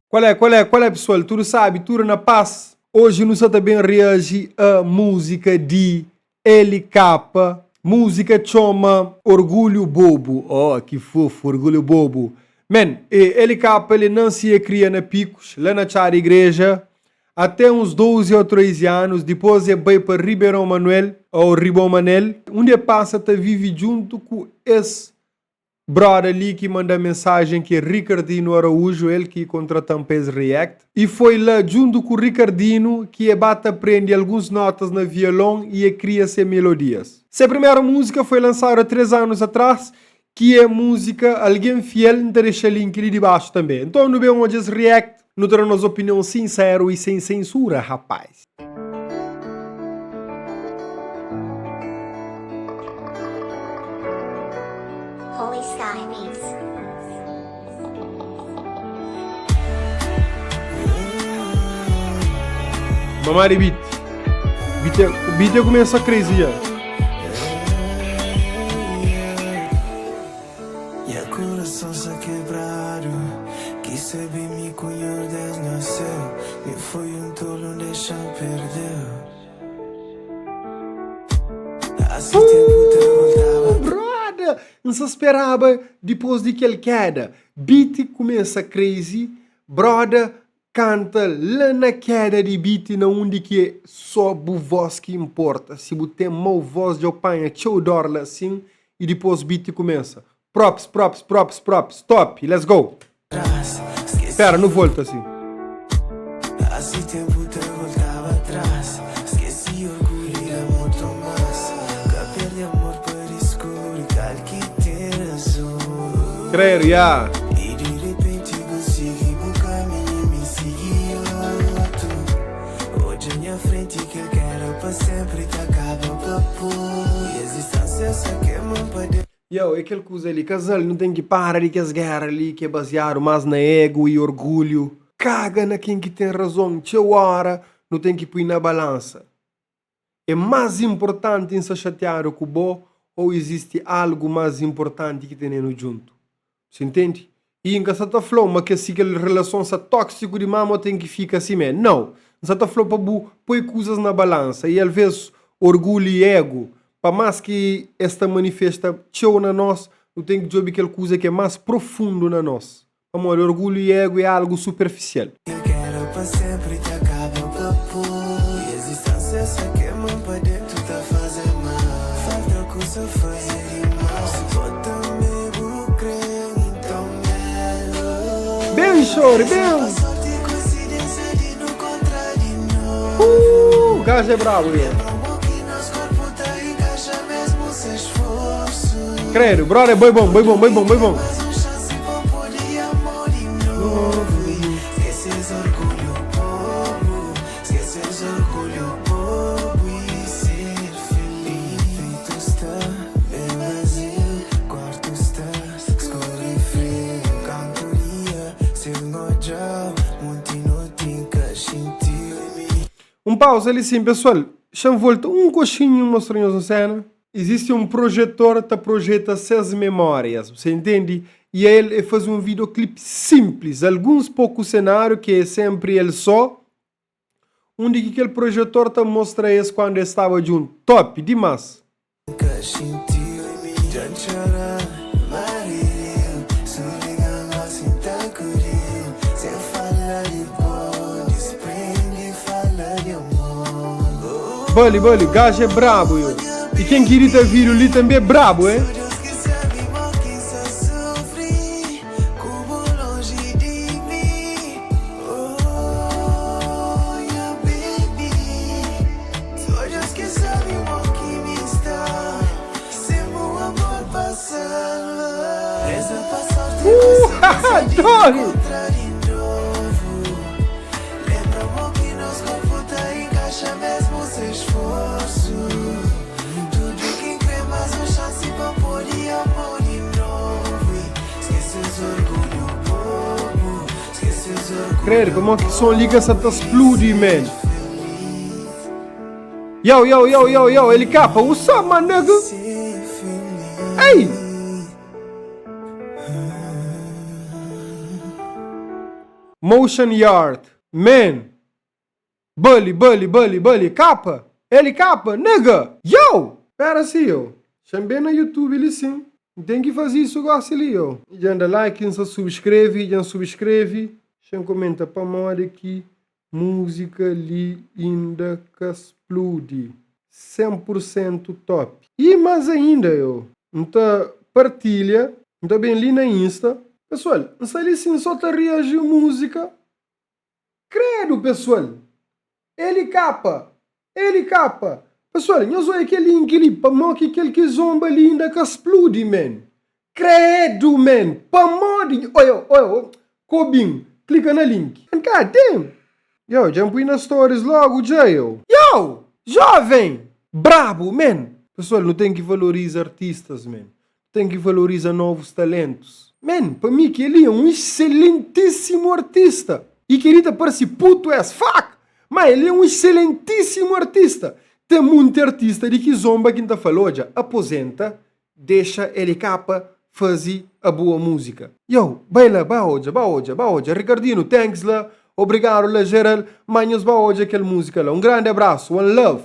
Qual é, qual é, qual é pessoal? Tudo sabe, tudo na paz. Hoje nu sa ta ben reagi a música di LK. Música txoma Orgulho Bobo. Oh, ki fofo, Orgulho Bobo. Man, e LK ele nansi e cria na Picos, lá na Txada Igreja, até uns 12 ou 13 anos, depois e bai pa Ribeirão Manuel, ou Ribon Manel, onde e passa ta vive junto ku es Broda li ki manda mensagem ki é Ricardino Araújo, el ki contratam pa es react. E foi la djuntu ku Ricardino ki e ba ta prende alguns notas na violon e e kria se melodias. Se primeru música foi lansadu há 3 anos atrás ki é música Alguém Fiel, N ta dexa link li di baxu tambe. Nton nu ben odja es react, nu ta da nos opinion sinseru e sem censura rapaz. Mamá di beat. Beat é, beat é começa crazy já. Nha kurason sta kebradu Ki sabe mi ku Nhordes na séu Mi foi un tolu N dexa-m perdeu Asi ténpu ta voltaba Uh, broda! N sa speraba dipôs di kel keda. Beat kumesa crazy, broda Kanta la na keda di beat na undi ki é só bu voz ki importa si bu tem mau voz dja bu panha txeu dor la sim e dipos beat kumesa props props props props top let's go tras Skese pera nu volta si. Asi ténpu ta voltaba tras Skese orgulhu i da mutu más Ka perde amor pa diskubri kal ki ten razon Credo ya. I di repenti bu sigi bu kaminhu mi sigi otu Odja nha frenti kel ki era pa senpri ta kaba pa poi Es distansia sa kema-m pa de. Yo, é kel kuza li, kazal, nu ten ki para di kes géra li ki é baziadu más na ego i orgulhu. Kaga na ken ki ten razon, txeu óra nu ten ki pui na balansa. É más inportanti N sta xatiadu ku bo ô izisti algu más inportanti ki tene-nu djuntu? Bu intende? I N ka sta ta fla-u ma ke si kel relason sta tóksiku dimás ma ten ki fika simé. Nau! N sta ta fla-u pa bu poi kuzas na balansa i alvês orgulhu i égu, pa más ki es ta manifesta txeu na nos, nu ten ki djobe kel kuza ki é más profundu na nos. Pamodi orgulhu i egu é algu superfisial. Kel ki era pa senpri ta kaba pa poi Es distansia sa kema-m pa dentu ta faze mal Falta kusa faze dimas Si bo tanbe bu kre-m inton melo Ben xori, Reza ben! pa sorti koinsidensia di nu kontra di novu Uuh, gaju é brabu yo. Lenbra mo ki nos korpu ta inkaxa mesmu sen sforsu. Credo, brother é boi bom, boi bom, boi bom, boi bom. Un pausa li sim pessoal, xa-m volta un koxinhu mostra nhos un sena. Izisti un projetor ta projeta ses memórias, bu sa intendi? I el e faze un videoclip simplis, alguns poku senáriu ki é senpri el só, undi ki kel projetor ta mostra es kuandu es staba djuntu. Top! Dimás! Bali bali, gajo é brabo yo. E ken ki edita video li tambe é brabo eh. Uh, haha, doido! Credo, como ki som li ka sa ta spludi, man. Yo, yo, yo, yo, yo, LK, what's up, my nigga? Ei! Motion Yard, man! Bali, bali, bali, bali, kapa! LK, nigga! Yo! Pera si, yo. Xa-m ben na YouTube li sin. N ten ki faze isu gosi li, yo. Dja N da like, N sa subskreve, dja N subskreve. Xa-m komenta pamodi ki múzika li inda ka spludi. 100 pur sentu top. I mas ainda, yo. N ta partilha, N ta ben li na Insta. Pesoal, N sta li sin so ta reaji múzika. Credo pessoal! LK! LK! Pessoal, nhos oia kel link li, pamodi ki kel kizomba li inda ka spludi man? Credo man! Pamodi? Oia, oia, kobin, klika na link. Man, god damn! Yo, dja N pui na stories logu dja yo. Yo! Jovem! Brabo man! Pessoal, nu ten ki valoriza artistas man. Ten ki valoriza novus talentus. Man, pa mi keli é um excelentíssimo artista. E keli ta parsi puto as fuck, ma el é um excelentíssimo artista. Ten munti artista di kizomba ki nta fala, odja, aposenta, dexa LK fazi a boa música. Yo, bai la, ba odja, ba odja, ba odja. Ricardino, thanks la, obrigado la geral, ma nhos ba odja kel música la. Um grande abraço, one love.